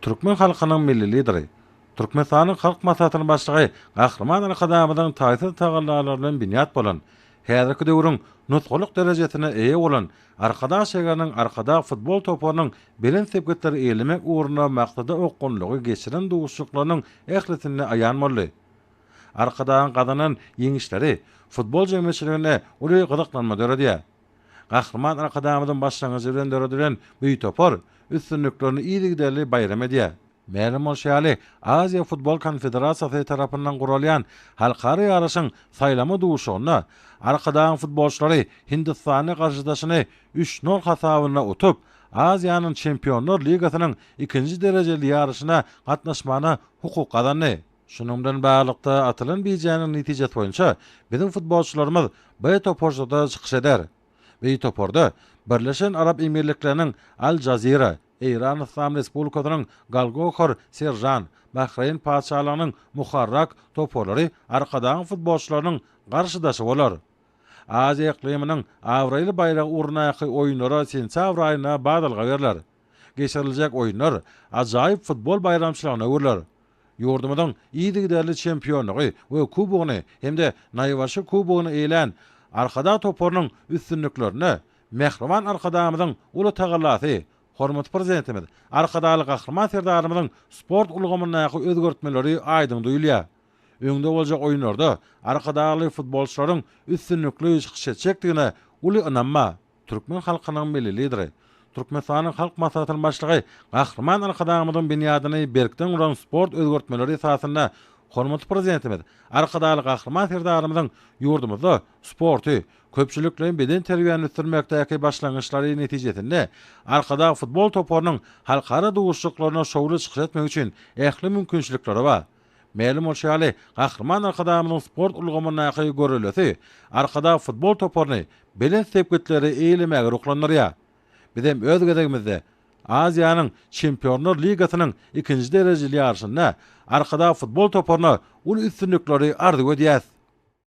Türkmen halkynyň Milli Lideri, Türkmenistanyň Halk Maslahatynyň Başlygy Gahryman Arkadagymyzyň taýsyz tagallalary bilen binýat bolan, häzirki döwrüň nusgalyk derejesine eýe bolan Arkadag şägeriniň Arkadag futbol toparynyň belent sepgitleri eýelemek ugrunda maksada okgunlygy geçiren duşuşyklarynyň ählisinde aýan boldy. Arkadagyň gazanan ýeňişleri futbol jemgyýetçiliginde uly gyzyklanma döredýär. Gahryman Arkadagymyzyň başlangyjy bilen döredilen bu topar üstünliklerini yzygiderli baýram edýär. Mälim bolşy ýaly, Aziýa futbol konfederasiýasy tarapyndan guralýan halkara ýaryşyň saýlama duşuşygynda Arkadagyň futbolçylary hindistanly garşydaşyny üç nol hasabynda utup, Aziýanyň Çempionlar ligasynyň ikinji derejeli ýaryşyna gatnaşmagyna hukuk gazandy. Şunuň bilen baglylykda, atylan bijäniň netijesi boýunça biziň futbolçylarymyz B toparçada çykyş eder. B toparda Birleşen Arap Emirlikleriniň Al-Jazira, Eýran Yslam Respublikasynyň Golgohar Seržan, Bahreýn Patyşalygynyň Muharrak toparlary Arkadagyň futbolçylarynyň garşydaşy bolar. Aziýa yklymynyň abraýly baýragy ugrundaky oýunlara sentýabr aýynda badalga berler. Geçiriljek oýunlar ajaýyp futbol baýramçylygyna öwrüler. Ýurdumyzyň yzygiderli çempionlygy we kubogyny hem-de Naýbaşy kubogyny eýelän Arkadag toparynyň üstünliklerinde mähriban Arkadagymyzyň uly tagallasy, hormatly Prezidentimiz Arkadagly Gahryman Serdarymyzyň sport ulgamyndaky özgertmeleri aýdyň duýulýar. Öňde boljak oýunlarda arkadagly futbolçylaryň üstünlikli çykyş etjekdigine uly ynam bar. Türkmen halkynyň Milli Lideri, Türkmenistanyň Halk Maslahatynyň Başlygy Gahryman Arkadagymyzyň binýadyny berkden guran sport özgertmeleri esasynda hormatly Prezidentimiz Arkadagly Gahryman Serdarymyzyň ýurdumyzda sporty, köpçülikleýin bedenterbiýäni ösdürmekdäki başlangyçlary netijesinde Arkadag futbol toparynyň halkara duşuşyklarynda şowly çykyş etmegi üçin ähli mümkinçilikleri bar. Mälim bolşy ýaly, Gahryman Arkadagymyzyň sport ulgamyndaky görellesi Arkadag futbol toparyny belent sepgitleri eýelemäge ruhlandyrýar. Bizem öz gezegimizde Aziýanyň Çempionlar ligasynyň ikinji derejeli ýaryşynda Arkadag futbol toparyna uly üstünlikleri arzuw edýäs.